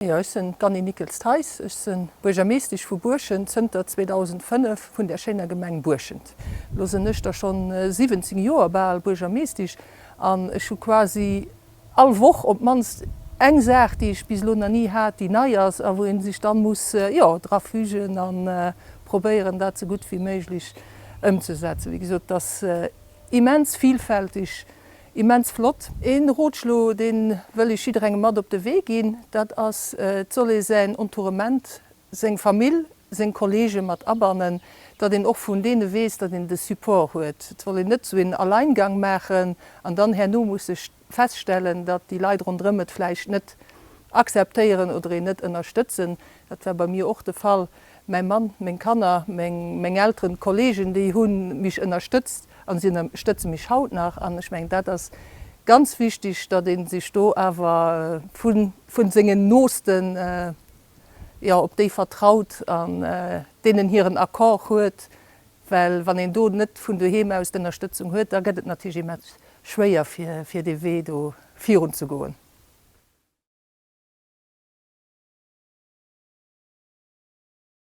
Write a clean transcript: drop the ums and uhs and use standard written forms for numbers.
Jo, ech sinn d'Anny Nickels-Theis. Ech sinn Buergermeeschtesch vu Buerschent zënter 2005 vun där schéiner Gemeng Buerschent. Elo sinn ech da schonn 17 Joer bal Buergermeeschtesch an ech hu quasi all Woch op d'mannst eng Saach, déi ech bis elo nach ni hat, déi nei ass a wou ee sech dann muss, jo, dra fügen a probéieren, dat sou gutt wéi méiglech ëmzesetzen. Wéi gesot, et ass immens vielfältig. Immens flott. Een Rotschlo deen wëll ech jidderengem mat op de Wee ginn, dat ass, et soll ee säin Entourement, seng Famill, seng Kollege mat abannen, datt een och vun deene weess, datt een de Support huet. Et soll een net esou een Alleingang maachen an dann herno muss sech feststellen, datt déi Leit ronderëm et vläicht net akzeptéieren oder een net ënnerstëtzen. Dat war bei mir och de Fall. Mäi Mann, meng Kanner, meng Elteren, d'Kollegen, déi hu mich ënnerstëtzt a si ënnerstëtze mich haut nach. An ech mengen, dat ass ganz wichtig, datt ee sech do awer vu sengen Noosten, jo, op déi vertraut an deenen hiren Accord huet, well wann een do net vun doheem aus d'Ënnerstëtzung huet, da gëtt et natierlech immens schwéier, fir dee Wee do virunzegoen.